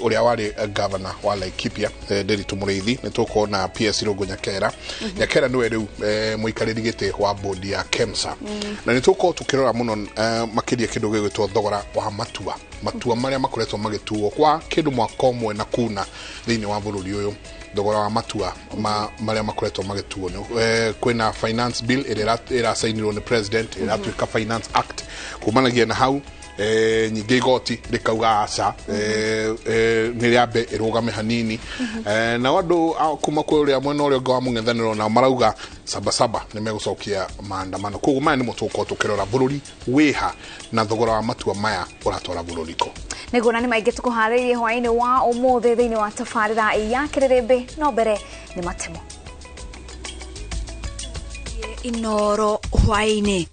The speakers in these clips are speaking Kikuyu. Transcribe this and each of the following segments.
Ũrĩa warĩ governor wa Laikipia, Nderitu Mũrĩithi. Nĩ tũgũkorwo na PS Irũngũ Nyakera. Nyakera nĩwe rĩu mũikarĩri gĩtĩ wa bodi ya KEMSA, na nĩ tũgũkorwo tũkĩrora mũno makĩria kĩndũ gĩgwĩtwo thogora wa matua, matua marĩa makoretwo magĩtuo kwa kĩndũ mwaka ũmwe na kuna thĩinĩ wa bũrũri ũyũ, thogora wa matua ma marĩa makoretwo magĩtuo. Kwĩna finance bill ĩrĩa ĩracainirwo nĩ president, ĩratuĩka Finance Act kumanagia na hau. Nyingĩ igoti rĩkauga aca, nĩ rĩambe ĩrũgame hanini. Nao andũ kuma kwĩ ũrĩa mwena ũrĩa ũngĩ wa mũng'ethanĩro nao marauga sabasaba nĩ megũcokia maandamano. Koguo maya nĩmo tũgũkorwo tũkĩrora, bũrũri wĩha na thogora wa matua maya ũratwara bũrũri kũ. Nĩguo, na nĩ maingĩ tũkũharĩirie hwaĩ-inĩ wa ũmũthĩ thĩinĩ wa tabarĩra ya Kĩrĩrĩmbĩ, no mbere nĩ matemo. Inoro hwaĩ-inĩ,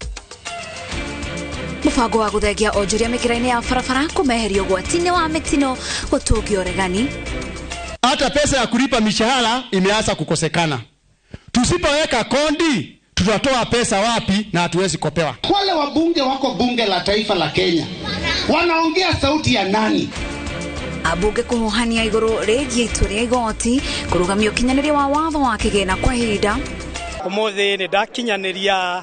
mũbango wa gũthengia onjoria mĩkĩra-inĩ ya barabara kũmeheria ũgwati-inĩ wa mĩtino gũtũngia ũregani. Hata pesa ya kulipa mishahara imeanza kukosekana. Tusipoweka kodi, tutatoa pesa wapi na hatuwezi kopewa? Wale wabunge wako Bunge la Taifa la Kenya wanaongea sauti ya nani? Ambunge kũhuhania igũrũ rĩgiĩ itua rĩa igoti kũrũgamia ũkinyanĩria wa watho wa kĩgĩna kwa ihinda. Ũmũthĩ nĩ ndakinyanĩria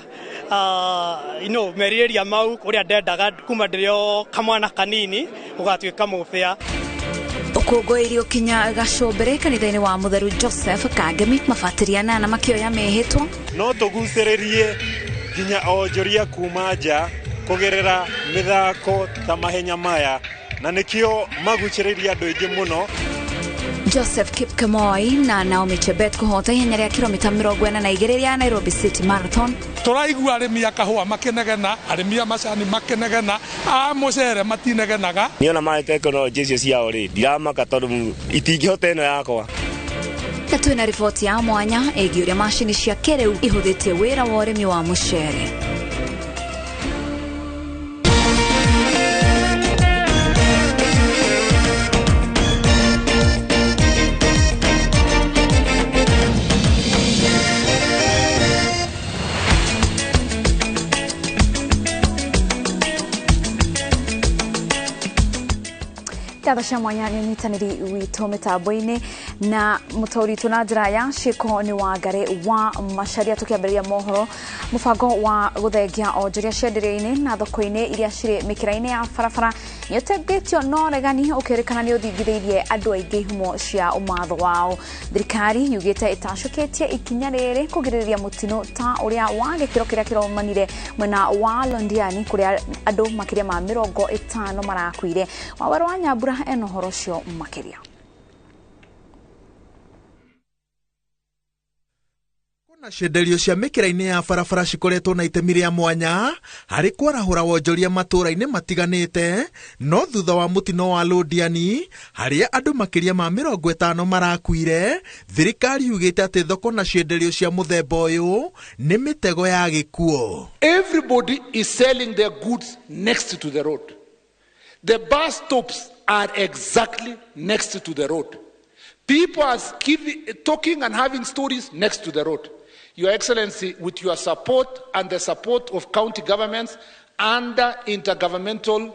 merirĩria mau ũrĩa ndendaga kuma ndĩrĩ o kamwana kanini, gũgatuĩka mũbĩa. Ũkũngũĩri ũkinya gacũmbĩrĩ kanitha-inĩ wa Mũtheru Joseph Kangemi, mabatĩri anana makĩoya mĩhĩtwa. No tũgucĩrĩrie nginya onjoria kuma nja kũgerera mĩthako ta mahenya maya, na nĩkĩo magucĩrĩria andũ aingĩ mũno. Joseph Kipkemoi na Naomi Chebet kũhota ihenya rĩa kilomita 42 rĩa Nairobi City Marathon. Tũraigua arĩmi a kahũa makĩnegena, arĩmi a macani makĩnegena, a mũcere matinegenaga. Niona maya tekinoronjĩ icio ciao rĩ, ndiramaka tondũ itingĩhota ĩno yakwa. Na twĩna riboti ya mwanya ĩgiĩ ũrĩa macini cia kĩrĩu ihũthĩtie wĩra wa ũrĩmi wa mũcere. Ngatho cia mwanya nĩ ũnyitanĩri witũ mĩtambo-inĩ na mũtaũri witũ na njĩra ya ciĩko nĩ Wangari wa Macharia. Tũkĩambĩrĩria mohoro, mũbango wa gũthengia onjoria cienderio-inĩ na thoko-inĩ iria cirĩ mĩkĩra-inĩ ya barabara nĩ ũtengĩtio no regani, ũkĩrĩkana nĩ ũthingithĩirie andũ aingĩ ihumo cia ũmatho wao. Thirikari yugĩte ĩtacũkĩtie ikinya rĩrĩ kũgirĩrĩria mũtino ta ũrĩa wa gĩkĩro kĩrĩa kĩromanire mwena wa Londiani, kũrĩa andũ makĩria ma 50 marakuire. Waweru wa Nyambura ena ũhoro ũcio makĩria. Na cienderio cia mĩkĩra-inĩ ya barabara cikoretwo na itemi rĩa mwanya harĩ kwarahũra wonjoria matũũra-inĩ matiganĩte, no thutha wa mũtino wa Londiani harĩa andũ makĩria ma 50 marakuire, thirikari yugĩte atĩ thoko na cienderio cia mũthemba ũyũ nĩ mĩtego ya gĩkuũ. Everybody is selling their goods next to the road. The bus stops are exactly next to the road. People are talking and having stories next to the road. Your Excellency, with your support and the support of county governments under intergovernmental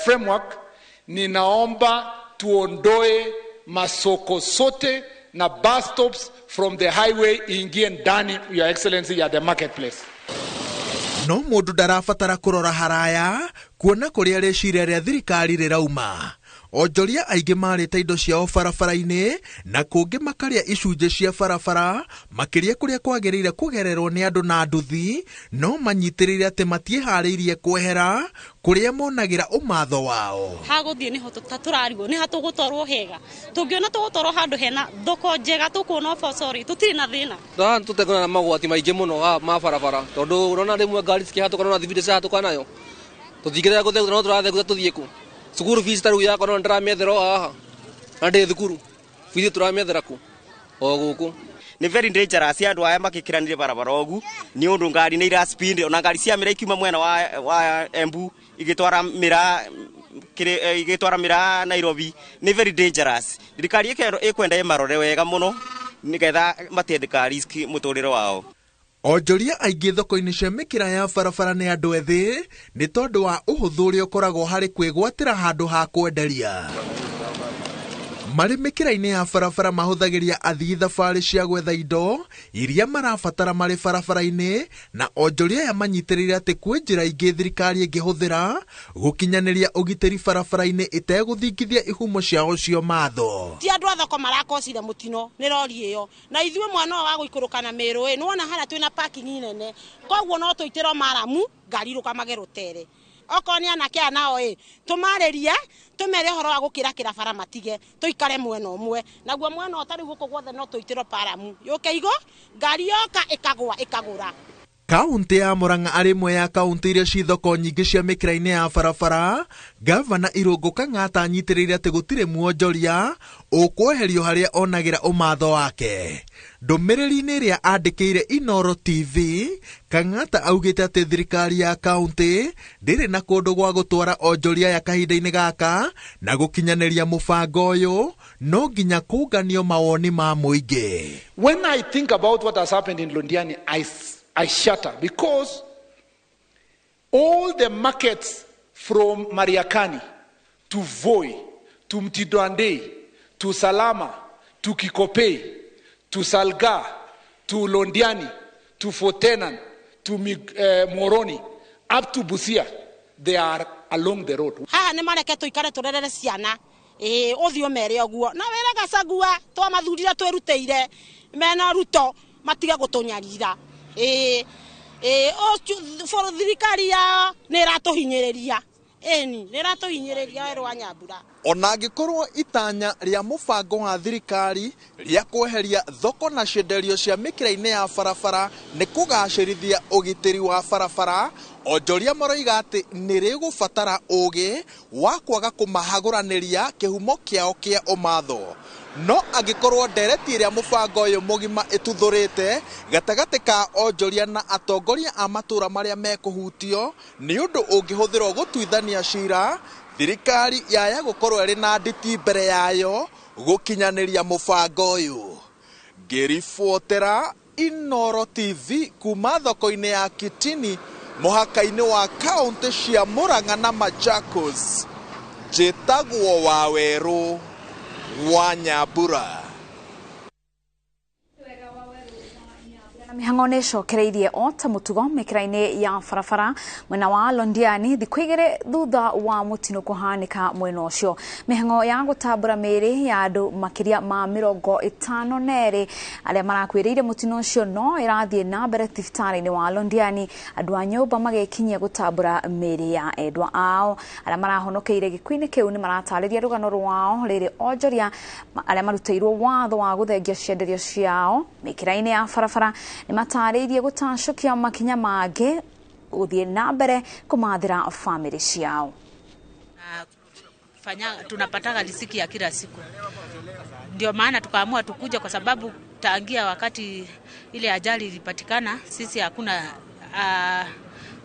framework, ninaomba tuondoe masoko sote na bus stops from the highway ingie ndani, Your Excellency, ya the marketplace. No mũndũ ndarabatara kũrora haraya kuona kũrĩa rĩciria rĩa thirikari rĩrauma. Onjoria aingĩ marĩte indo ciao barabara-inĩ na kũngĩ makarĩa icunjĩ cia barabara, makĩria kũrĩa kwagĩrĩire kũgererwo nĩ andũ na nduthi, no manyitĩrĩire atĩ matiĩharĩirie kwehera kũrĩa monagĩra ũmatho wao. Ha gũthiĩ nĩho tũrarigwo nĩ ha tũgũtwarwo hega, tũngĩona tũgũtwarwo handũ hena thoko njega tũkuona ũboco rĩ, tũtirĩ na thĩna. Haha tũtekũona na magwati maingĩ mũno ma barabara, tondũ ũrona rĩmwe ngari cikĩhatũka na thibindi ciratũka nayo, tũtingĩrega gũthegutha no tũrathegutha tũthiĩ kũ. Cukuru fees ta rĩu yakwa no ndĩramĩethera o haha, na ndĩ thukuru fees tũramĩethera kũ? O gũkũ. Nĩ very dangerous andũ aya makĩkĩranire barabara ũgu, nĩ ũndũ ngari nĩ ira speed, ona ngari cia mĩra ikiuma mwena wa Embu igĩtwara mĩra igĩtwara mĩra Nairobi, nĩ very dangerous. Thirikari ĩkwenda ĩmarore wega mũno nĩgetha matendeka risk mũtũrĩre wao. Onjoria aingĩ thoko-inĩ cia mĩkĩra ya barabara nĩ andũ ethĩ nĩ tondũ wa ũhũthũ ũrĩa ũkoragwo harĩ kwĩgwatĩra handũ ha kwenderia. Marĩ mĩkĩra-inĩ ya barabara mahũthagĩria athii thabarĩ cia gwetha indo iria marabatara marĩ barabara-inĩ, na onjoria aya manyitĩrĩire atĩ kwĩ njĩra ingĩ thirikari ĩngĩhũthĩra gũkinyanĩria ũgitĩri barabara-inĩ ĩtegũthingithia ihumo ciao cia matho. Ti andũ a thoko marakocire mũtino nĩ rori ĩyo, na ithuĩ mwana ũyũ wa gũikũrũka na mĩrũ ĩ nĩwona harĩa twĩna parking nene, koguo no tũitĩrwo maramu ngari irũgamage rũtere. Okorwo nĩ anake aya nao ĩ tũmarĩrie tũmere ũhoro wa gũkĩrakĩra bara matige tũikare mwena ũmwe, naguo mwena ũyũ tarĩu gũkũ guothe no tũitĩrwo paramu yũke igũ ngari yoka ĩkagũa ĩkagũra. Kaunti ya Murang'a arĩ ĩmwe ya kaunti iria ci thoko nyingĩ cia mĩkĩra-inĩ ya barabara, Gavana Irũngũ Kang'ata anyitĩrĩire atĩ gũtirĩ muonjoria ũkweherio harĩa onagĩra ũmatho wake. Ndũmĩrĩri-inĩ ĩrĩa andĩkĩire Inooro TV, Kang'ata augĩte atĩ thirikari ya kaunti ndĩrĩ na kũndũ gwa gũtwara onjoria aya kahinda-inĩ gaka, na gũkinyanĩria mũbango ũyũ no nginya kũnganio mawoni ma mũingĩ. When I think about what has happened in Londiani, I shatter, because all the markets from Mariakani to Voi to Mtindwandei to Salama to Kikopey to Salga to Londiani to Fort Tenan to Moroni up to Busia, they are along the road. Haha nĩ mareke tũikare tũrerere ciana, ĩĩ ũthiĩ ũmere ũguo na wĩra Gachagua twamathurire twĩrutĩire mena Ruto matige gũtũnyarira. Ĩĩ ĩĩ thirikari yao nĩ ĩratũhinyĩrĩria, ĩni nĩ ĩratũhinyĩrĩria werũ wa Nyambura. Ona angĩkorwo itanya rĩa mũbango wa thirikari rĩa kweheria thoko na cienderio cia mĩkĩra-inĩ ya barabara nĩ kũgacĩrithia ũgitĩri wa barabara, onjoria maroiga atĩ nĩ rĩgũbatara ũgĩ wa kwaga kũmahagũranĩria kĩhumo kĩao kĩa ũmatho. No angĩkorwo ndereti ĩrĩa mũbango ũyũ mũgima ĩtuthũrĩte gatagatĩ ka onjoria na atongoria a matũra marĩa mekũhutio nĩ ũndũ ũngĩhũthĩrwo gũtuithania cira, thirikari yaya gũkorwo ĩrĩ na nditi mbere yayo gũkinyanĩria mũbango ũyũ. Ngĩribotera Inooro TV kuma thoko-inĩ ya Kitini mũhaka-inĩ wa kaunti cia Murang'a na Machakos, njĩtagwo Wawerũ wa Nyambura. Mĩhang'o nĩ ĩcokereirie o ta mũtugo mĩkĩra-inĩ ya barabara mwena wa Londiani thikũ igĩrĩ thutha wa mũtino kũhanĩka mwena ũcio. Mĩhang'o ya gũtambũra mĩĩrĩ ya andũ makĩria ma 52 arĩa marakuĩrĩire mũtino ũcio no ĩrathiĩ na mbere thibitarĩ-inĩ wa Londiani, andũ a nyũmba magĩkinyia gũtambũra mĩĩrĩ ya endwa ao. Arĩa marahonokeire gĩkuũ-inĩ kĩu nĩ maratarĩria rũgano rwao rĩrĩ onjoria arĩa marutĩirwo watho wa gũthengia cienderio ciao mĩkĩra-inĩ ya barabara nĩ matarĩirie gũtacũkia makinya mangĩ gũthiĩ na mbere kũmathĩra bamĩrĩ ciao. Tunapataga riziki ya kila siku, ndio maana tukaamua tukuja, kwa sababu tangia wakati ile ajali ilipatikana sisi hakuna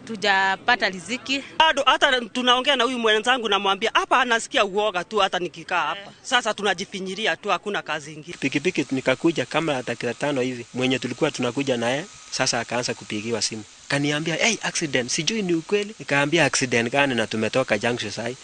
tujapata riziki bado. Hata tunaongea na huyu mwenzangu, namwambia hapa anasikia uoga tu hata nikikaa hapa. Sasa tunajifinyiria tu, hakuna kazi ingine. Pikipiki nikakuja kama dakika 5 hivi, mwenye tulikuwa tunakuja naye sasa akaanza kupigiwa simu, kaniambia hey, accident, sijui ni ukweli. Nikaambia accident gani na tumetoka junction sai.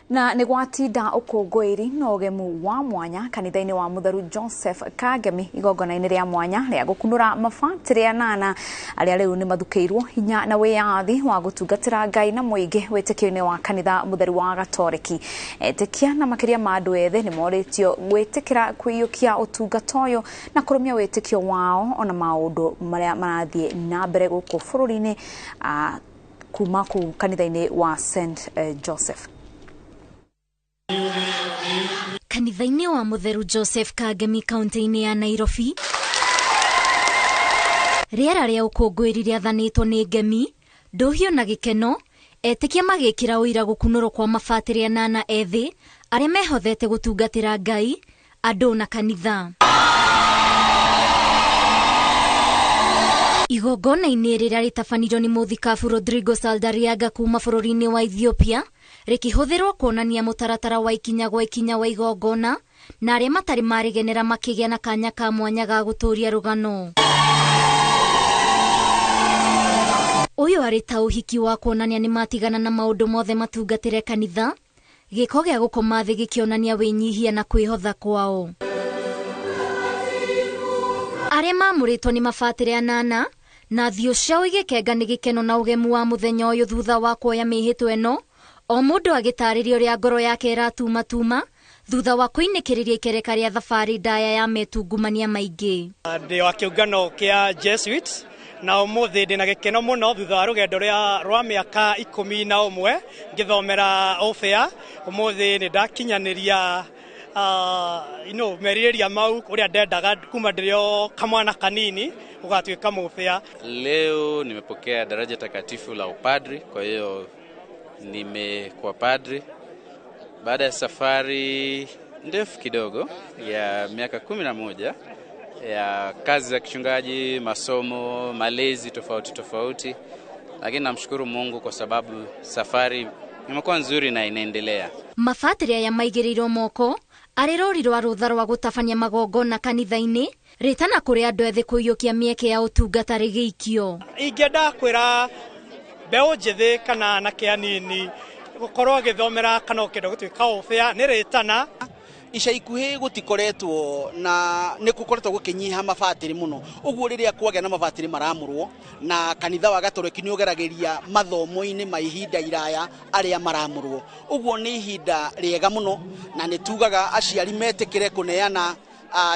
Na nĩ gwatinda ũkũngũĩri na ũgemu wa mwanya kanitha-inĩ wa Mũtheru Joseph Kangemi igongona-inĩ rĩa mwanya rĩa gũkunũra mabatĩrĩ anana arĩa rĩu nĩ mathukĩirwo hinya na wĩyathi wa gũtungatĩra Ngai na mũingĩ wĩtĩkio-inĩ wa kanitha Mũtheru wa Gatoreki. Etĩkia na makĩria ma andũ ethĩ nĩ morĩtio gwĩtĩkĩra kwĩiyũkia ũtungata ũyũ na kũrũmia wĩtĩkio wao ona maũndũ marĩa marathiĩ na mbere gũkũ bũrũri-inĩ kuma kũu kanitha-inĩ wa St Joseph. Kanitha-inĩ wa Mũtheru Joseph Kangemi kaunti-inĩ ya Nairobi, rĩera rĩa ũkũngũĩri rĩathanĩtwo nĩ ngemi, ndũhio na gĩkeno, etĩkia magĩkĩra ũira gũkunũrwo kwa mabatĩrĩ anana ethĩ arĩa mehothete gũtungatĩra Ngai, andũ na kanitha. Igongona-inĩ rĩrĩa rĩtabanirio nĩ mũthikabu Rodrigo Saldariaga kuma bũrũri-inĩ wa Ethiopia, rĩkĩhũthĩrwo kuonania mũtaratara wa ikinya gwa ikinya wa igongona Na arĩa matarĩ marĩgenera makĩgĩa na kanya ka mwanya ga gũtũũria rũgano. Ũyũ arĩ ta ũhiki wa kuonania nĩ matigana na maũndũ mothe matungatĩre kanitha, gĩko gĩa gũkoma thĩ gĩkĩonania wĩnyihia na kwĩhotha kwao. Arĩa mamũrĩtwo nĩ mabatĩre anana na thiũ ciao igĩkenga nĩ gĩkeno na ũgemu wa mũthenya ũyũ thutha wa kuoya mĩhĩtwa ĩno, o mũndũ agĩtarĩria ũrĩa ngoro yake ĩratumatuma thutha wa kũinĩkĩrĩria ikereka rĩa thabarĩ ndaya ya metungumania maingĩ. Ndĩ wa kĩũngano kĩa Jesuits na ũmũthĩ ndĩ na gĩkeno mũno thutha wa rũgendo rwa mĩaka 11 ngĩthomera ũbĩa. Ũmũthĩ nĩ ndakinyanĩria merirĩria mau ũrĩa ndendaga kuma ndĩrĩ o kamwana kanini gũgatuĩka mũbĩa. Leo nimepokea daraja takatifu la upadri, kwa hiyo nimekuwa padri baada ya safari ndefu kidogo ya miaka 11 ya kazi za kichungaji, masomo, malezi tofauti tofauti, lakini namshukuru Mungu kwa sababu safari imekuwa nzuri na inaendelea. Mabatĩrĩ aya maigĩrĩirwo moko arĩ rũri rwa rũtha rwa gũtabania magongona kanitha-inĩ rĩtana kũrĩ andũ ethĩ kũiyũkia mĩeke ya ũtungata rĩgĩikio. Ingĩenda kwĩra mbeũ njĩthĩ kana anake anini gũkorwo agĩthomera kana ũkĩenda gũtuĩka ũbĩa nĩ rĩtana. Ica ikuhĩ gũtikoretwo na nĩ gũkoretwo gũkĩnyiha mabatĩrĩ mũno, ũguo rĩrĩa kwagĩa na mabatĩrĩ maramũrwo na kanitha wa Gatoreki nĩ ũgeragĩria mathomo-inĩ ma ihinda iraya arĩa maramũrwo, ũguo nĩ ihinda rĩega mũno na nĩ tugaga aciari metĩkĩre kũneana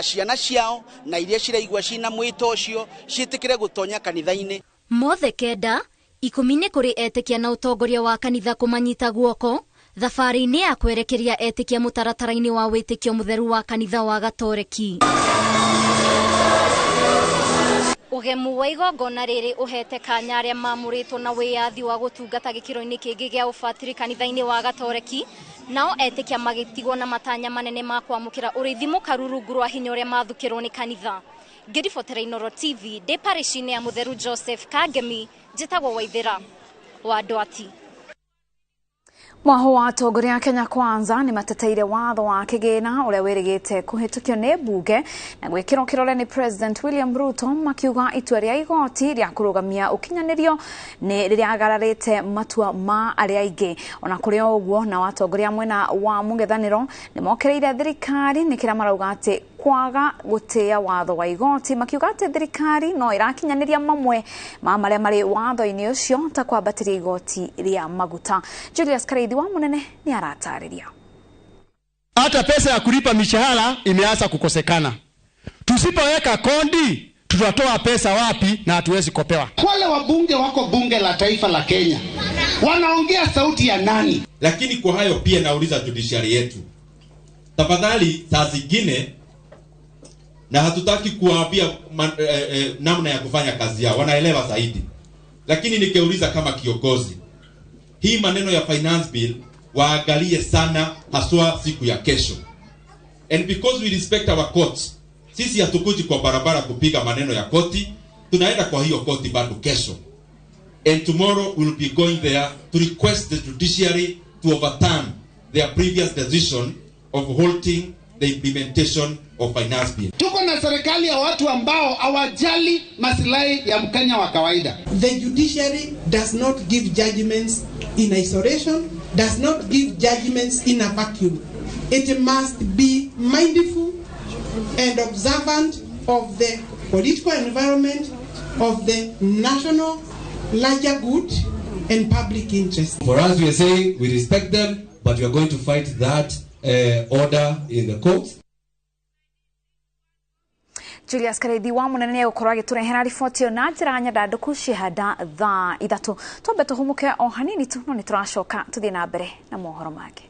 ciana ciao na iria ciraigua cina mwĩto ũcio ciĩtĩkĩre gũtonya kanitha-inĩ. Mothe kenda 10 nĩ kũrĩ etĩkia na ũtongoria wa kanitha kũmanyita guoko thabarĩ-inĩ ya kwerekeria etĩkia mũtaratara-inĩ wa wĩtĩkio mũtheru wa kanitha wa Gatoreki. Ũgemu wa igongona rĩrĩ ũhete kanya arĩa mamũrĩtwo na wĩyathi wa gũtungata gĩkĩro-inĩ kĩngĩ gĩa ũbatĩrĩ kanitha-inĩ wa Gatoreki, nao etĩkia magĩtigwo na matanya manene ma kwamũkĩra ũrĩithi mũkaru rungu rwa hinya ũrĩa mathukĩrwo nĩ kanitha. Ngĩribotera Inooro TV ndĩ parish-inĩ ya Mũtheru Joseph Kangemi, njĩtagwo Waithĩra wa Ndwati. Mwaho wa atongoria a Kenya Kwanza nĩ mateteire watho wa kĩgĩna ũrĩa wĩrĩgĩte kũhĩtũkio nĩ mbunge na gwĩkĩrwo kĩrore nĩ President William Ruto, makiuga itua rĩa igoti rĩa kũrũgamia ũkinyanĩrio nĩ rĩagararĩte matua ma arĩa aingĩ. Ona kũrĩ o ũguo, nao atongoria mwena wa mũng'ethanĩro nĩ mokereire thirikari nĩ kĩrĩa marauga atĩ kwaga gũtĩĩa watho wa igoti, makiuga atĩ thirikari no ĩrakinyanĩria mamwe ma marĩa marĩ watho-inĩ ũcio ta kwambatĩria igoti rĩa maguta. Julius Kareithi wa Munene nĩ aratarĩria. Hata pesa ya kulipa mishahara imeanza kukosekana. Tusipoweka kondi tutatoa pesa wapi na hatuwezi kopewa? Wale wabunge wako bunge la taifa la Kenya wanaongea sauti ya nani? Lakini kwa hayo pia nauliza judiciary yetu, tafadhali saa zingine, na hatutaki kuwaambia namna ya kufanya kazi yao, wanaelewa zaidi. Lakini nikeuliza kama kiongozi, hii maneno ya finance bill waangalie sana, haswa siku ya kesho. And because we respect our courts, sisi hatukuji kwa barabara kupiga maneno ya koti, tunaenda kwa hiyo koti bado kesho. And tomorrow we'll be going there to request the judiciary to overturn their previous decision of halting the implementation of finance bill. Tuko na serikali ya watu ambao hawajali maslahi ya Mkenya wa kawaida. The judiciary does not give judgments in isolation, does not give judgments in a vacuum. It must be mindful and observant of the political environment, of the national larger good and public interest. For us, we are saying we respect them, but we are going to fight that order in the courts. Julius Kareithi wa Munene nĩ egũkorwo agĩtũrehera riboti ĩyo na njĩra nyandandũku cihanda thaa 3. Twambe tũhũmũke o hanini tu, no nĩ tũracoka tũthiĩ na mbere na mohoro mangĩ.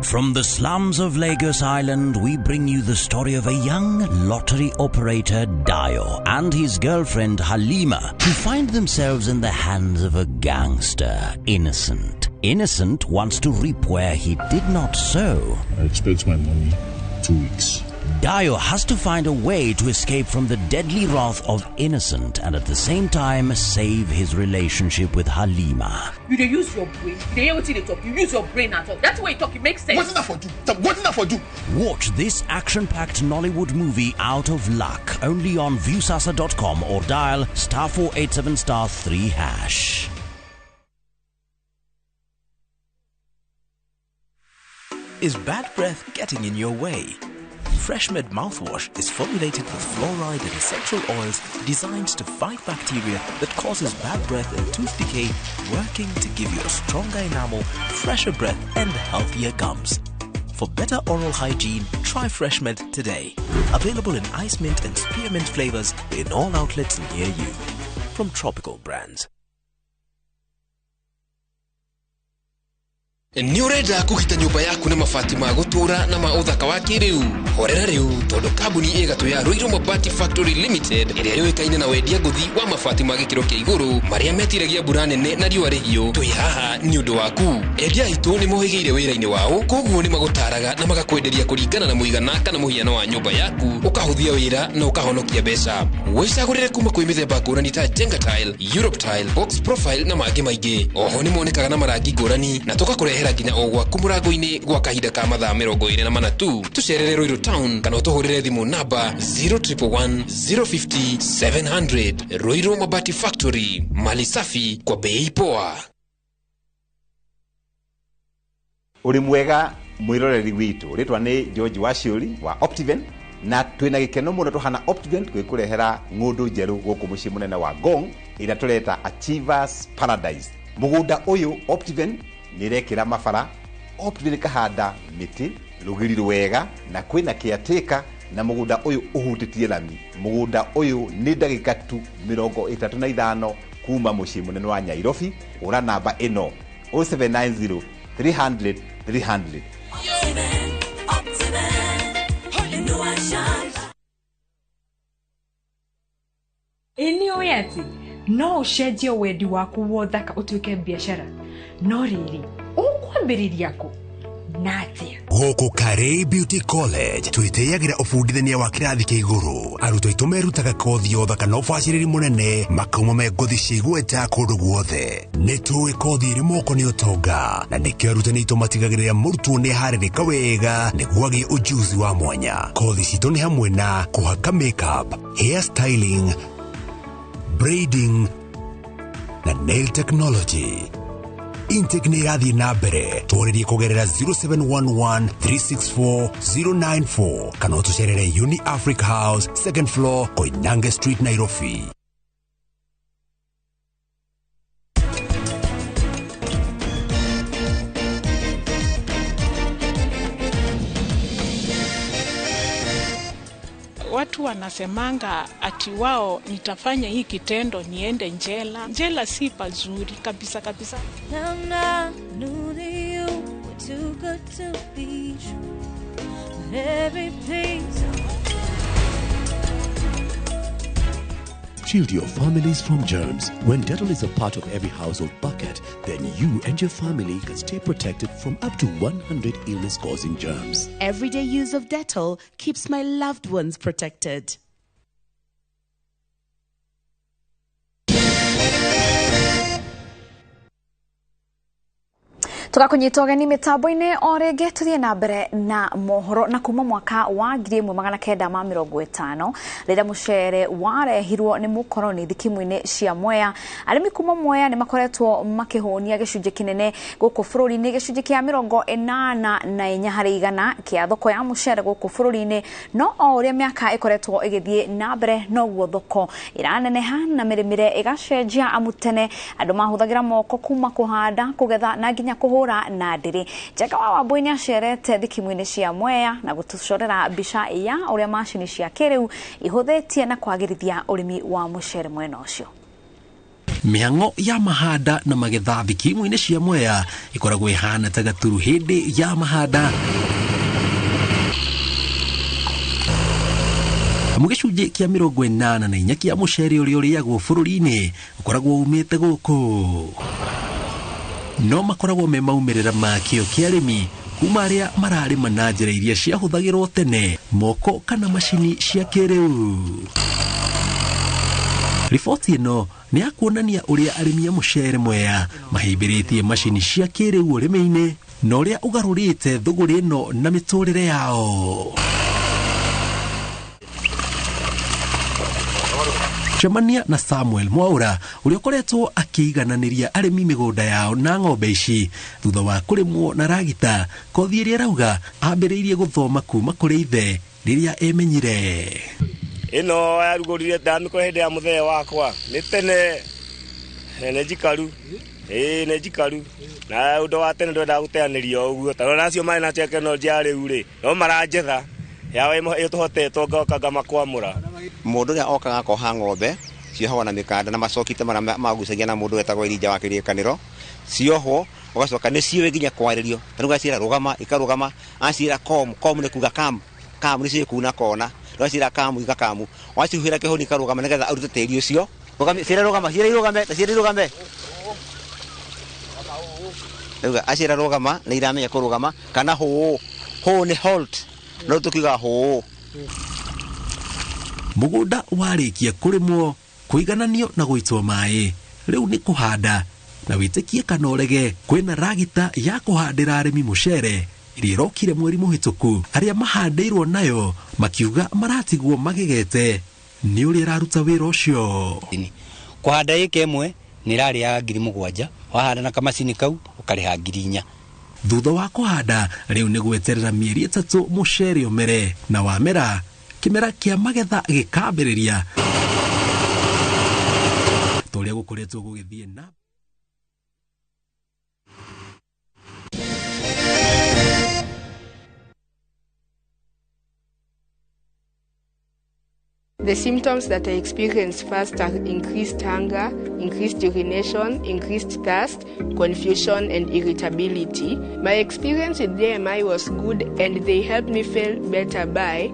From the slums of Lagos Island, we bring you the story of a young lottery operator, Dio, and his girlfriend, Halima, who find themselves in the hands of a gangster, Innocent. Innocent wants to reap where he did not sow. I expect my money 2 weeks. Dayo has to find a way to escape from the deadly wrath of Innocent and at the same time save his relationship with Halima. You dey use your brain. You dey hear wetin you dey talk. You use your brain at all. That's way you talk, it makes sense. Wetin that for do? Wetin that for do? Watch this action-packed Nollywood movie Out of Luck only on Viusasa.com or dial *487 *3#. Is bad breath getting in your way? FreshMed mouthwash is formulated with fluoride and essential oils designed to fight bacteria that causes bad breath and tooth decay, working to give you a stronger enamel, fresher breath, and healthier gums. For better oral hygiene, try FreshMed today. Available in ice mint and spearmint flavors in all outlets near you. From Tropical Brands. Nĩ ũrenda kũgita nyũmba yaku na mabati ma gũtũũra na ma ũthaka wa kĩrĩu? Horera rĩu, tondũ kambuni ĩ gatũ ya Ruiru Mabati Factory Limited ĩrĩa yũĩkaine na wendia ngũthi wa mabati ma gĩkĩro kĩa igũrũ marĩa metiragia mbura nene na riũa rĩhiũ, twĩ haha nĩ ũndũ waku. Endia aitũ nĩ mohĩgĩire wĩra-inĩ wao, koguo nĩ magũtaraga na magakwenderia kũringana na mũigana kana mũhiano wa nyũmba yaku, ũkahũthia wĩra na ũkahonokia mbeca. Wĩcagũrĩre kuma kwĩ mĩthemba ngũrani ta Jenga Tile, Europe Tile, Box Profile na mangĩ maingĩ. Oho nĩ monekaga na marangi ngũrani na tũgakũrehera nginya o gwaku mũrango-inĩ gwa kahinda ka mathaa 24 tu. Tũcerere Ruiru Town kana ũtũhũrĩre thimũ namba 0111 050 700. Ruiru Mabati Factory, mali safi kwa bei poa. Uri mwega mwiroreri witu, ritwa ni George Waciuri wa Optiven, na twina gikeno muno tuhana Optiven gwikurehera ng'undu njeru guku mucii munene wa Ngong ira tureta Achievers Paradise. Mugunda uyu Optiven nirekira mabara, Optiven kahanda miti rugiri rwega na kwina caretaker, na mugunda uyu uhutitie lami. Mugunda uyu ni ndagika tu 35 kuma mucii munene wa Nairobi. Ura namba ino 0790 300 300. Ĩ ũĩ atĩ no ũcenjie wendi waku wa ũthaka ũtuĩke biacara, no rĩrĩ ũkwambĩrĩria kũ na atĩa? Gũkũ Karĩ Beauty College twĩtĩyagĩra ũbundithania wa kĩrathi kĩa igũrũ. Arutwo aitũ merutaga kothi ya ũthaka na ũbacĩrĩri mũnene, makauma me ngothi cia igweta kũndũ guothe. Nĩ tũĩ kothi ĩrĩ moko nĩ ũtonga, na nĩkĩo arutani aitũ matigagĩrĩra mũrutwo nĩ aharĩrĩka wega nĩguo agĩe ũjuzi wa mwanya. Kothi citũ nĩ hamwe na kũhaka makeup, hair styling, braiding na nail technology. Intake nĩ ĩrathiĩ na mbere. Twarĩrie kũgerera 0711 364 094 kana ũtũcerere Uni Africa House, second floor, Koinange Street, Nairobi. Watu wanasemanga ati wao nitafanya hii kitendo niende njela. Njela si pazuri kabisa kabisa. I knew that you were too good to be true. But every piece Shield your families from germs. When Dettol is a part of every household bucket, then you and your family can stay protected from up to 100 illness-causing germs. Everyday use of Dettol keeps my loved ones protected. Tugakunyita ũgeni mĩtambo-inĩ o rĩngĩ tũthiĩ na mbere na mohoro. Na kuma mwaka wa 1950 rĩrĩa mũcere warehirwo nĩ mũkoroni thikimu-inĩ cia Mwea, arĩmi kuma Mwea nĩ makoretwo makĩhũnia gĩcunjĩ kĩnene gũkũ bũrũri-inĩ, gĩcunjĩ kĩa 84 harĩ igana kĩa thoko ya mũcere gũkũ bũrũri-inĩ. No o ũrĩa mĩaka ĩkoretwo ĩgĩthiĩ na mbere noguo thoko ĩraneneha na mĩrĩmĩre ĩgacenjia, amu tene andũ mahũthagĩra moko kuma kũhanda, kũgetha na nginya kũhũra na ndĩrĩ. Njega wa Wambui nĩ acerete thikimu-inĩ cia Mwea na gũtũcorera mbica ya ũrĩa macini cia kĩrĩu ihũthĩtie na kwagĩrithia ũrĩmi wa mũcere mwena ũcio. Mĩhang'o ya mahanda na magetha thikimu-inĩ cia Mwea ĩkoragwo ĩhana ta gaturu hĩndĩ ya mahanda, amu gĩcunjĩ kĩa 84 kĩa mũcere ũrĩa ũrĩagwo bũrũri-inĩ ũkoragwo umĩte gũkũ. No makoragwo me maumĩrĩra ma kĩo kĩa arĩmi kuma arĩa mararĩma na njĩra iria ciahũthagĩrwo tene, moko kana macini cia kĩrĩu. Riboti ĩno nĩ ya kuonania ũrĩa arĩmi a mũcere Mwea mahĩmbĩrĩtie macini cia kĩrĩu ũrĩmi-inĩ na ũrĩa ũgarũrĩte thũgũrĩ ĩno na mĩtũrĩre yao. Cemania na Samuel Mwaura ũrĩa ũkoretwo akĩigananĩria arĩmi mĩgũnda yao na ng'ombe ici thutha wa kũrĩmwo na ragita, kothi ĩrĩa arauga ambĩrĩirie gũthoma kuma kũrĩ ithe rĩrĩa emenyire. Ĩno yarugũrire ndamĩkora hĩndĩ ya mũthee wakwa nĩ tene, nĩ njikaru, ĩĩ nĩ njikaru, na ũndũ wa tene ndwendaga gũteanĩrio ũguo, tondũ nacio marĩ na tekinoronjĩ ya rĩu rĩ, no maranjetha yawe ĩtũhotetwo ngoka ngamakwamũra. Mũndũ ũrĩa okaga akoha ng'ombe ciohagwo na mĩkanda na macoki ta marĩa magucagia na mũndũ wetagwo Elijah wa kĩrĩkanĩro, ciohwo ũgacoka nĩ ciũĩ nginya kwarĩrio, ta rĩu aciĩra rũgama ikarũgama, aciĩra kom, kom nĩ kuga kam, kam nĩ ciũĩ kuna kona, rĩu aciĩra kamu igakamu, wacihuhĩra kĩhũni ikarũgama nĩgetha arute tĩri ũcio. Ciĩra rũgama, ciĩra irũgame, ta ciĩra irũgame. Rĩu aciĩra rũgama nĩ iramenya kũrũgama, kana hũũ, hũũ nĩ halt, no tũkiuga hũũ. Mũgũnda warĩkia kũrĩmwo, kũigananio na gũitwo maĩ, rĩu nĩ kũhanda, na wĩtĩkie kana ũrege, kwĩna ragita ya kũhandĩra arĩmi mũcere ĩrĩa ĩrokire mweri mũhĩtũku. Arĩa mahandĩirwo nayo makiuga maratigwo magegete nĩ ũrĩa ĩraruta wĩra ũcio. Kũhanda ĩka ĩmwe nĩ ĩrarĩa 7,000, wahanda na kamacini kau ũkarĩha 4,000. Thutha wa kũhanda rĩu nĩ gweterera mĩeri 3 mũcere ũmere, na wamera kĩmera kĩa magetha gĩkambĩrĩria. Tũrĩa gũkoretwo gũgĩthiĩ na The symptoms that I experienced first are increased hunger, increased urination, increased thirst, confusion, and irritability. My experience with DMI was good, and they helped me feel better by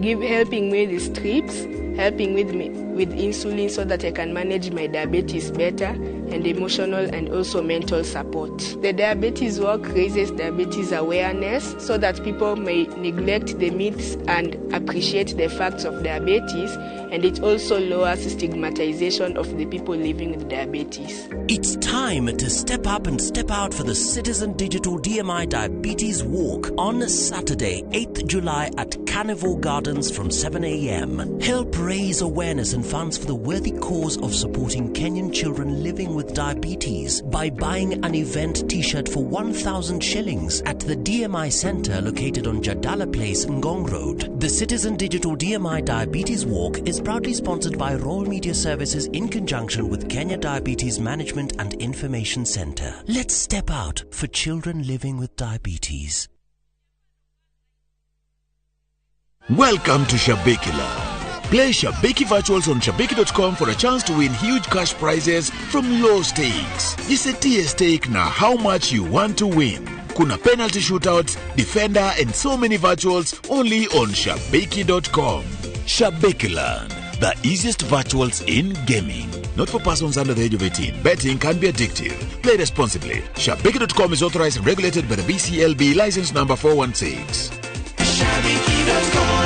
helping me with strips, helping with me with insulin so that I can manage my diabetes better, and emotional and also mental support. The diabetes work raises diabetes awareness so that people may neglect the myths and appreciate the facts of diabetes, and it also lowers stigmatization of the people living with diabetes. It's time to step up and step out for the Citizen Digital DMI Diabetes Walk on Saturday, 8th July at Carnival Gardens from 7 a.m. Help raise awareness and funds for the worthy cause of supporting Kenyan children living with diabetes by buying an event t-shirt for 1,000 shillings at the DMI Center located on Jadala Place, Ngong Road. The Citizen Digital DMI Diabetes Walk is proudly sponsored by Royal Media Services in conjunction with Kenya Diabetes Management and Information Center. Let's step out for children living with diabetes. Welcome to Shabiki Land. Play Shabiki Virtuals on Shabiki.com for a chance to win huge cash prizes from low stakes. Jisetie stake na how much you want to win. Kuna penalty shootouts, defender, and so many virtuals only on Shabiki.com. Shabiki Land, the easiest virtuals in gaming. Not for persons under the age of 18. Betting can be addictive. Play responsibly. Shabiki.com is authorized and regulated by the BCLB license number 416. Shabiki.com.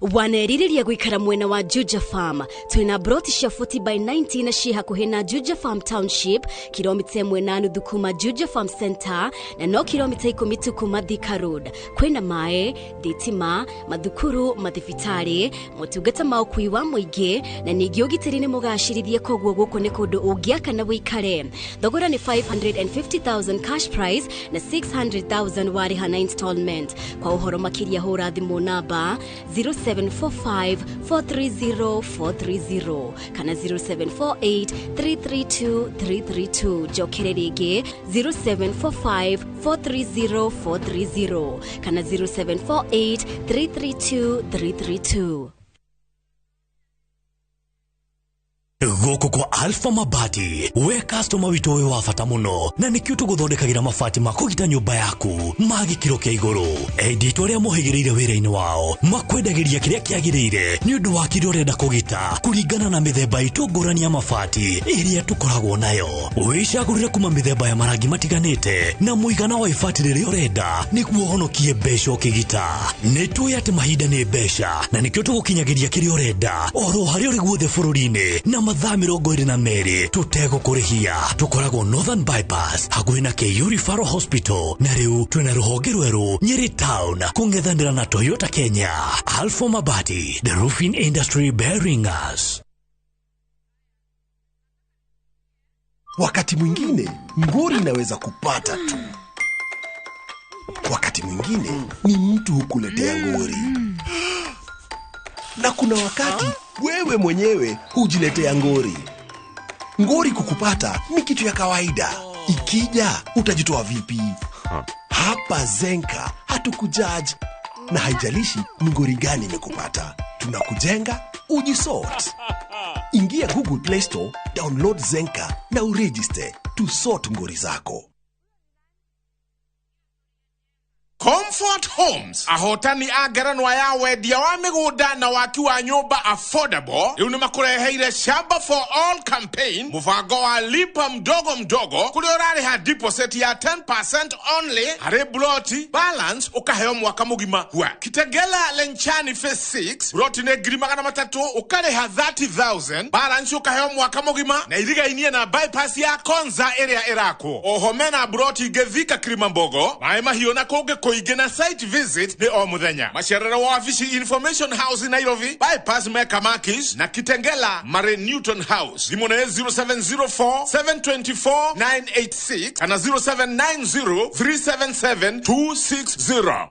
Wanerirĩria gũikara mwena wa Juja Farm. Twĩna broti cia 40 by 90 na ciĩ hakuhĩ na Juja Farm Township, kilomita 1.5 kuma Juja Farm Center na no kilomita 10 tu kuma Thika Road. Kwĩna maĩ, thitima, mathukuru, mathibitarĩ, motungata ma ũkui wa mũingĩ na ningĩ ũgitĩri nĩ mũgacĩrithie, koguo gũkũ nĩ kũndũ ũngĩaka na wĩikare. Thogora nĩ 550,000 cash price na 600,000 warĩha na installment. Kwa ũhoro makĩria hũra thimũ namba 0745 430 430 kana 0748 332 332. Njokere rĩngĩ 0745 430 430 kana 0748 332 332. Gũkũ kwa Alpha Mabati, we customer witũ wĩ wa bata mũno, na nĩkĩo tũgũthondekagĩra mabati ma kũgita nyũmba yaku ma gĩkĩro kĩa igũrũ. Endia aitũ arĩa mohĩgĩrĩire wĩra-inĩ wao makwendagĩria kĩrĩa kĩagĩrĩire nĩ ũndũ wa kĩrĩa ũrenda kũgita kũringana na mĩthemba itũ ngũrani ya mabati ĩrĩa tũkoragwo nayo. Wĩcagũrĩre kuma mĩthemba ya marangi matiganĩte na mũigana wa ibati rĩrĩa ũrenda nĩguo ũhonokie mbeca ũkĩgita. Nĩ tũĩ atĩ mahinda nĩ mbeca na nĩkĩo tũgũkinyagĩria kĩrĩa ũrenda oro harĩa ũrĩ guothe bũrũri-inĩ na mathaa 22 tũtegũkũrĩhia. Tũkoragwo Northern Bypass hakuhĩ na KU Referral Hospital, na rĩu twĩna rũhonge rwerũ Nyeri Town kũng'ethanĩra na Toyota Kenya. Alpha Mabati, the roofing industry bearing us. Wakati mwingine ngori inaweza kupata tu, wakati mwingine ni mtu hukuletea ngori, na kuna wakati wewe mwenyewe hujiletea ngori. Ngori kukupata ni kitu ya kawaida. Ikija utajitoa vipi? Hapa Zenka hatukujudge, na haijalishi ni ngori gani imekupata, tunakujenga ujisort. Ingia Google Play Store, download Zenka na uregister to sort ngori zako. Comfort Homes ahotani a ngerenwa ya wendia wa mĩgũnda na waki wa nyũmba affordable rĩu nĩ makũreheire Shamba for All campaign, mũbango wa lipa mdogo mdogo kũrĩa ũrarĩha deposit ya 10% only harĩ ploti, balance ũkaheo mwaka mũgima. Hua Kitegela Lenchani phase 6 ploti nĩ 300,000 ũkarĩha 30,000 balance ũkaheo mwaka mũgima na irigainie na bypass ya Konza ĩrĩa ĩrakwo. Oho mena ploti ingĩ Thika Kilimambogo, Maĩ Mahiũ na kũngĩ kũingĩ na site visit nĩ o mũthenya. Macerero wa wabici Information House Nairobi, bypass Mecca Makis na Kitengela Mare Newton House. Thimũ nĩ 0704 724 986 kana 0790 377 260.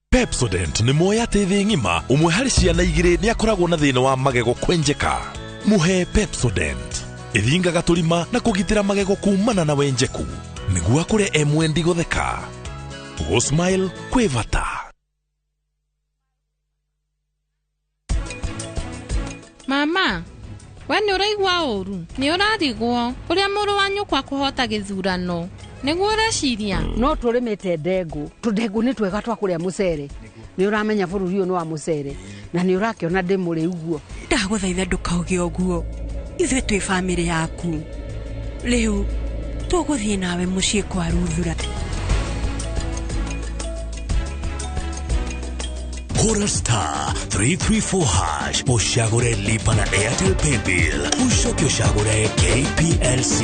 Pepsodent nĩ moya atĩ thĩ ng'ima ũmwe harĩ ciana igĩrĩ nĩ akoragwo na thĩna wa magego kwenjeka. Mũhe Pepsodent ĩthingaga tũrima na kũgitĩra magego kumana na wenjeku nĩguo akũre e mwendi gũtheka. Gũ-smile kwĩ bata. Mama, we nĩ ũraigua ũru, nĩ ũrarigwo ũrĩa mũrũ wa nyũkwa kũhota gĩthurano nĩguo ũreciria. No tũrĩmĩte ndengũ, tũndengũ nĩ twega twa kũrĩa mũcere. Nĩ ũramenya bũrũri ũyũ nĩ wa mũcere na nĩ ũrakĩona ndĩ mũrĩu guo. Ndagũthaitha ndũkauge ũguo, ithuĩ twĩ bamĩrĩ yaku. Rĩu tũgũthiĩ nawe mũciĩ kwa Ruthura. Hora star 334 hash ushagure lipa na Airtel Paybill ushoke ushagure KPLC.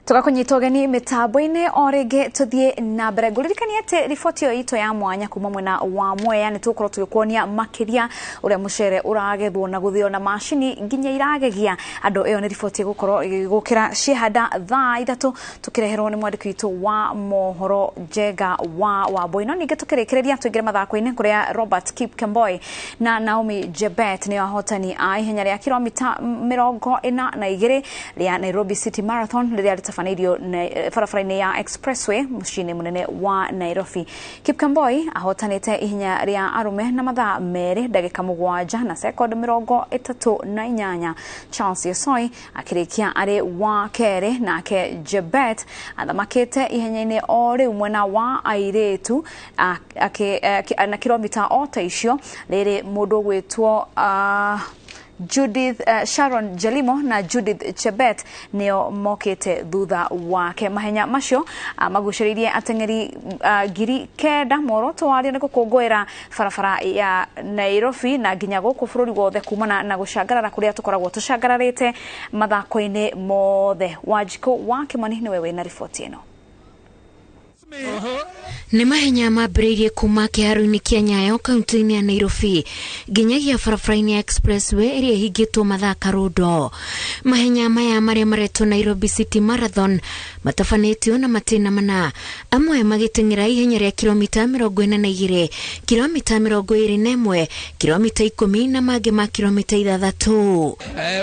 Tugakunyita ũgeni mĩtambo-inĩ o rĩngĩ tũthiĩ na mbere. Ngũririkanie atĩ riboti ĩyo itũ ya mwanya kuma mwena wa Mwea nĩ tũgũkorwo tũgĩkuonia makĩria ũrĩa mũcere ũragethwo na gũthĩo na macini nginya iragegia andũ. Ĩyo nĩ riboti ĩgũkorwo ĩgĩgũkĩra ciehanda thaa 3 tũkĩreherwo nĩ mwandĩki witũ wa mohoro Njenga wa Wambui. No ningĩ tũkĩrĩkĩrĩria tũingĩre mathako-inĩ kũrĩa Robert Kipkemboi na Naomi Jebet nĩo ahotani a ihenya rĩa kilomita 42 rĩa Nairobi City Marathon rĩrĩa rĩtabanĩirio barabara-inĩ ya Expressway mũciĩ-inĩ mũnene wa Nairobi. Kipkemboi ahotanĩte ihenya rĩa arũme na mathaa 2 ndagĩka 7 na sekondi 38. Charles Yesoi akĩrĩkia arĩ wa kerĩ, nake Jebet athamakĩte ihenya-inĩ o rĩu mwena wa airĩtu na kilomita o ta icio rĩrĩ mũndũ ũgwĩtwo Judith Sharon Jelimo na Judith Chebet nĩo mokĩte thutha wake. Mahenya macio magucĩrĩirie ateng'eri 9,000. Muoroto wario nĩ gũkũngũĩra barabara ya Nairobi na nginya gũkũ bũrũri wothe kumana na gũcangarara kũrĩa tũkoragwo tũcangararĩte mathako-inĩ mothe. Wanjikũ wa Kĩmani nĩwe wĩna riboti ĩno. Nĩ mahenya mambĩrĩirie kuma kĩharo-inĩ kĩa Nyayo kaunti-inĩ ya Nairobi nginyagia barabara-inĩ ya Expressway ĩrĩa ĩhingĩtwo mathaa karũndo. Mahenya maya marĩa maretwo Nairobi City Marathon matabanĩtio na matĩna mana, amwe magĩteng'era ihenya rĩa kilomita 42, kilomita 21, kilomita 10 na mangĩ ma kilomita 6.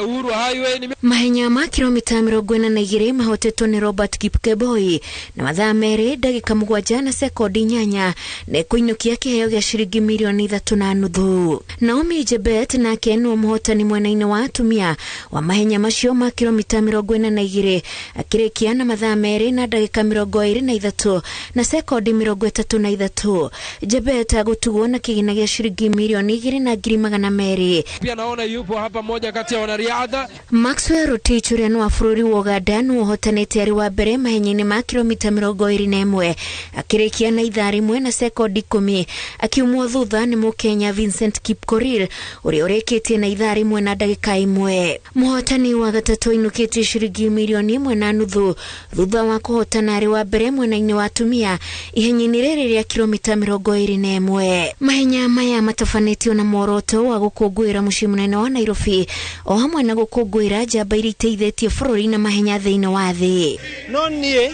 Uhuru Highway ni Mahenya ma kilomita 42 mahotetwo nĩ Robert Kipkemboi na mathaa 2 ndagĩka 7 na sekondi 8 na kũinũkia kĩheo gĩa ciringi mirioni 3.5. Naomi Jebet nake nĩwe mũhotani mwena-inĩ wa atumia wa mahenya macio ma kilomita 42 akĩrĩkia na mathaa 2 na ndagĩka 23 na sekondi 33. Jebet agũtugwo na kĩgĩna gĩa ciringi mirioni 2,200. Pia naona yupo hapa moja kati ya wanariadha. Maxwell Rotich ũrĩa nĩ wa bũrũri wa Uganda nĩwe ũhotanĩte arĩ wa mbere mahenya-inĩ ma kilomita 21 akĩrĩkia na ithaa 1 na sekondi 10 akiumwo thutha nĩ Mũkenya Vincent Kipkorir ũrĩa ũrĩkĩtie na ithaa 1 na ndagĩka 1. Mũhotani wa gatatũ ainũkĩtie ciringi mirioni 1.5 thutha wa kũhotana arĩ wa mbere mwena-inĩ wa atumia ihenya-inĩ rĩrĩ rĩa kilomita 21. Mahenya maya matabanĩtio na muoroto wa gũkũngũĩra mũciĩ mũnene wa Nairobi o hamwe na gũkũngũĩra njamba iria iteithĩtie bũrũri na mahenya thĩinĩ wa thĩ. No niĩ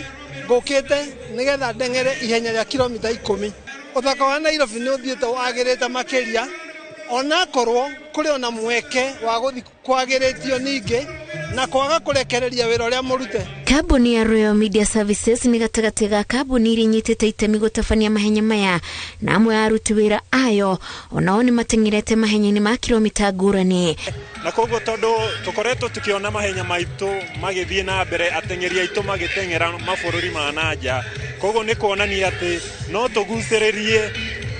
ngũkĩte nĩgetha ndeng'ere ihenya rĩa kilomita 10. Ũthaka wa Nairobi nĩ ũthiĩte wagĩrĩte makĩria, onakorwo kũrĩ ona mweke wa gũthiĩ kwagĩrĩtio ningĩ na kwaga kũrekereria wĩra ũrĩa mũrute. Kambuni ya Royal Media Services nĩ gatagatĩ ga kambuni iria inyitĩte itemi gũtabania mahenya maya, na amwe a aruti wĩra ayo onao nĩ mateng'erete mahenya-inĩ ma kilomita ngũrani. Na koguo tondũ tũkoretwo tukiona mahenya maitũ magĩthiĩ na mbere, ateng'eri aitũ magĩteng'era mabũrũri ma na nja, koguo nĩ kuonania atĩ no tũgucĩrĩrie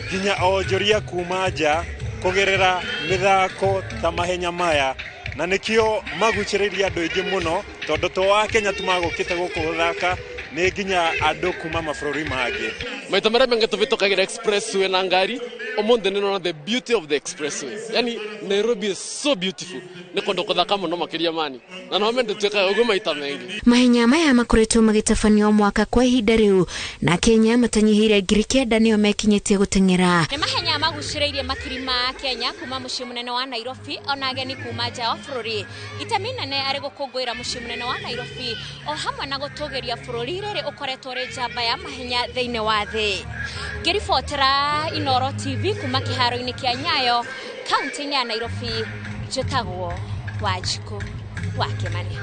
nginya onjoria kuma nja kũgerera mĩthako ta mahenya maya, na nĩkĩo magucĩrĩirie andũ aingĩ mũno tondũ to wa Kenya tu magũkĩte gũkũ gũthaka, nĩ nginya andũ kuma mabũrũri mangĩ. Maita marĩa maingĩ tũhĩtũkagĩra expressway na ngari, ũmũthĩ nĩ the beauty of the expressway. Yani Nairobi is so beautiful. Nĩ kũndũ kũthaka mũno makĩria mani, na no mende twĩkaga ũguo maita maingĩ. Mahenya maya makoretwo magĩtabanio mwaka kwa ihinda rĩu, na Kenya matanyihĩire 9,000 nĩo mekinyĩtie gũteng'era. Nĩ mahenya magucĩrĩirie makiri ma Kenya kuma mũciĩ mũnene wa Nairobi ona ageni kuma nja wa bũrũri. Itemi nene arĩ gũkũngũĩra mũciĩ mũnene wa Nairobi o hamwe na gũtũgĩria bũrũri rĩrĩ ũkoretwo ũrĩ njamba ya mahenya thĩinĩ wa thĩ. Ngĩribotera Inooro TV kuma kĩharo-inĩ kĩa Nyayo kaunti-inĩ ya Nairobi, njĩtagwo Wanjikũ wa Kĩmani.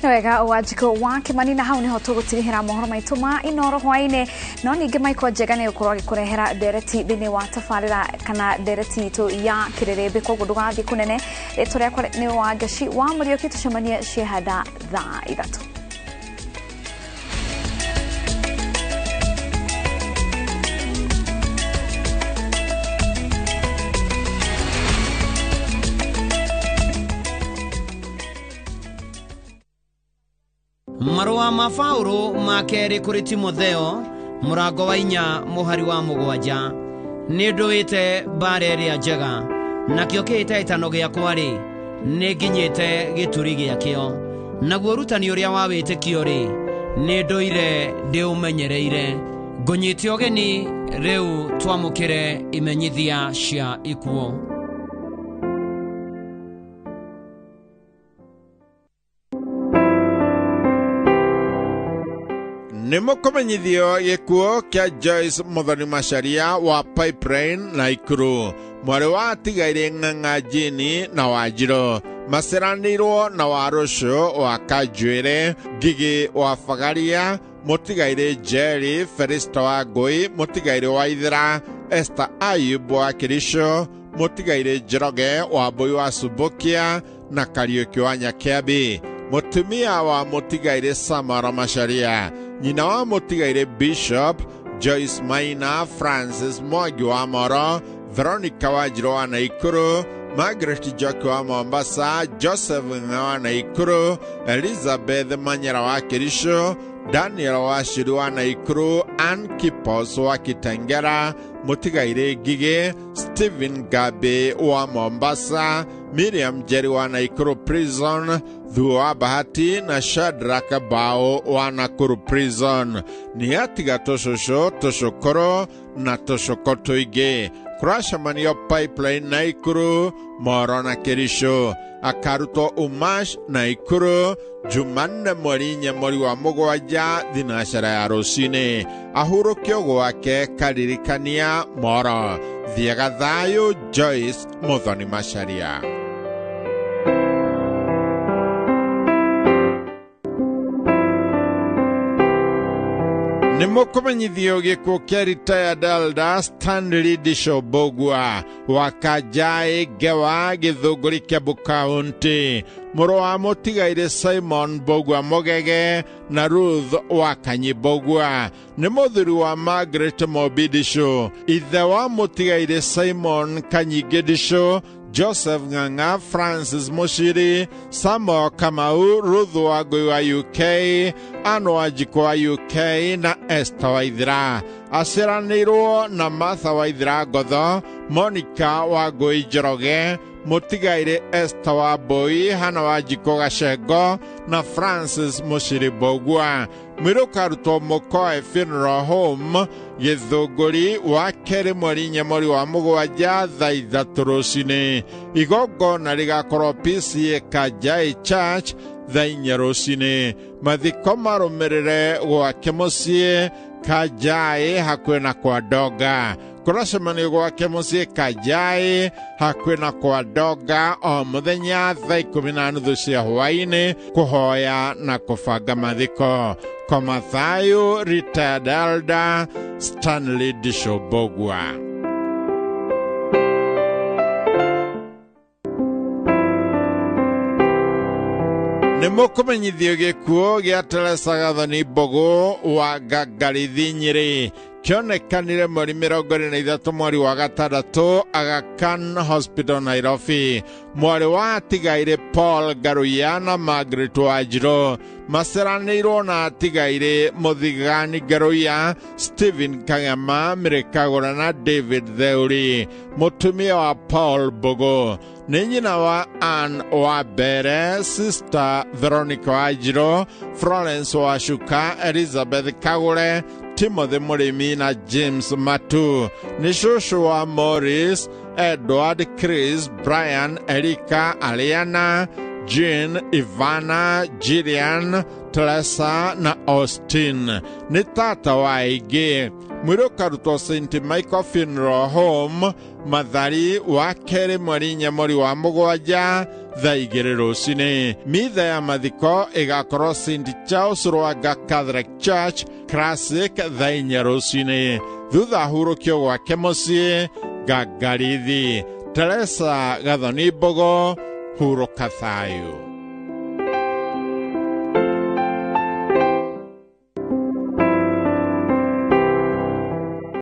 Nĩ wega Wanjikũ wa Kĩmani, na hau nĩho tũgũtirihĩra mohoro maitũ ma Inooro hwaĩ-inĩ. No ningĩ Michael Njega nĩ gũkorwo agĩkũrehera ndereti thĩinĩ wa tabarĩra kana ndereti itũ ya kĩrĩrĩmbĩ, koguo ndũgathiĩ kũnene. Rĩtwa rĩakwa nĩ Wangeci wa Mũriũki, tũcemanie ciehanda thaa 3. Marũa ma Paũlũ ma kerĩ kũrĩ Timotheo mũrango wa 4 mũhari wa 7. Nĩ ndũĩte mbara ĩrĩa njega, nakĩo kĩhĩtahĩtano gĩakwa-rĩ, nĩ nginyĩte gĩturi gĩakĩo, naguo ũrutani ũrĩa wa wĩtĩkio-rĩ, nĩ ndũire ndĩũmenyereire. Ngũnyite ũgeni rĩu twamũkĩre imenyithia cia ikuũ. Nĩ mũkũmenyithio gĩkuũ kĩa Joyce Muthoni Macharia wa Pipeline Naikuru, mwarĩ wa atigaire Ng'ang'a Jini na Wanjirũ, maceranĩirwo na Warũcũ wa Kanjuĩrĩ, Ngigĩ wa Bagaria, mũtigairĩ Jerry Felista wa Ngũi, mũtigairĩ wa Ithera, Esther Ayub wa Kĩricũ, mũtigairĩ Njoroge wa Mbũi wa Subukia na Kariũki wa Nyakĩambi, mũtumia wa mũtigairĩ Samara Macharia, nyina wa mũtigairĩ Bishop Joyce Maina, Francis Mwangi wa Moro, Veronica Wanjirũ wa Naikuru, Margaret Njoki wa Mombasa, Joseph Ng'a wa Naikuru, Elizabeth Manyera wa Kĩricũ, Daniel Waciru wa Naikuru, Ann Kipos wa Kitengera, mũtigairĩ Ngigĩ, Stephen Gabi wa Mombasa, Miriam Njeri wa Naikuru Prison, Thuo wa Bahati na Shadrack Bao wa Nakuru Prison. Nĩ atiga tũcũcũ, tũcũkũrũ na tũcũkũ tũingĩ. Kũracemanio Pipeline Naikuru, Moro na Kericho. Akarutwo Umash Naikuru Jumanne mweri 4 mweri wa 7 thinacara ya rũcinĩ. Ahurũkio gwake karirikania Moro. Thiaga thayũ Joyce Muthoni Macharia. Nĩ mũkũmenyithio gĩkuũ kĩa retired elder Stanley Disho Mbũgua wa Kanjaĩ Ngewa Gĩthũngũri Kiambu County, mũrũ wa mũtigairĩ Simon Mbũgua Mũgege na Ruth wa Kanyi Mbũgua. Nĩ mũthuri wa Margaret Mobi Disho, ithe wa mũtigairĩ Simon Kanyingĩ Disho, Joseph Ng'ang'a, Francis Mushiri, Samuel Kamau, Ruth Wangui wa UK, Anne Wanjikũ wa UK na Esther Waithera. Aciaranĩirwo na Martha Waithera Ngotho, Monica Wangui Njoroge, mũtigairĩ Esther Wambui, Hannah Wanjikũ Gacengo na Francis Mushiri Mbũgua. Mwĩrĩ ũkarutwo Mũkoe Funeral Home Gĩthũngũri wa 2 mweri 4 mweri wa 7 thaa 3 rũcinĩ. Igongona rĩgakorwo PCA Kanjaĩ Church thaa 4 rũcinĩ. Mathiko marũmĩrĩre gwake mũciĩ Kanjaĩ hakuhĩ na kwa Ndonga. Kũracemanio gwake mũciĩ Kanjaĩ hakuhĩ na kwa Ndonga o mũthenya thaa 10:30 cia hwaĩ-inĩ kũhoya na kũbanga mathiko. Koma thayũ retired elder Stanley Disho Mbũgua. Nĩ mũkũmenyithio gĩkuũ gĩa Teresa Gathoni Mbũgũ wa Ngangarithi Nyĩrĩ kĩonekanire mweri 23 mweri wa 6 Aga Khan Hospital Nairobi. Mwarĩ wa atigairĩ Paul Ngaruiya na Margaret Wanjirũ maceranĩirwo na atigairĩ Mũthigani Ngaruiya, Stephen Kang'ema, Mary Kagũra na David Theuri. Mũtumia wa Paul Mbũgũ nĩ nyina wa Ann wa Mbere, Sister Veronica Wanjirũ, Florence Wacuka, Elizabeth Kagũre, Timothy Mũrĩmi na James Matu. Nĩ cũcũ wa Morris, Edward, Chris, Brian, Erika, Aliana, Jean, Ivana, Gillian, Teresa na Austin. Nĩ tata wa aingĩ. Mwĩrĩ ũkarutwo St Michael Funeral Home Mathari wa 2 mweri 4 mweri wa 7 thaa 2 rũcinĩ. Mitha ya mathiko ĩgakorwo St Charles Rwanga Catholic Church Classic thaa 4 rũcinĩ. Thutha ahurũkio gwake mũciĩ Ngangarithi. Teresa Gathoni Mbũgũ, hurũka thayũ.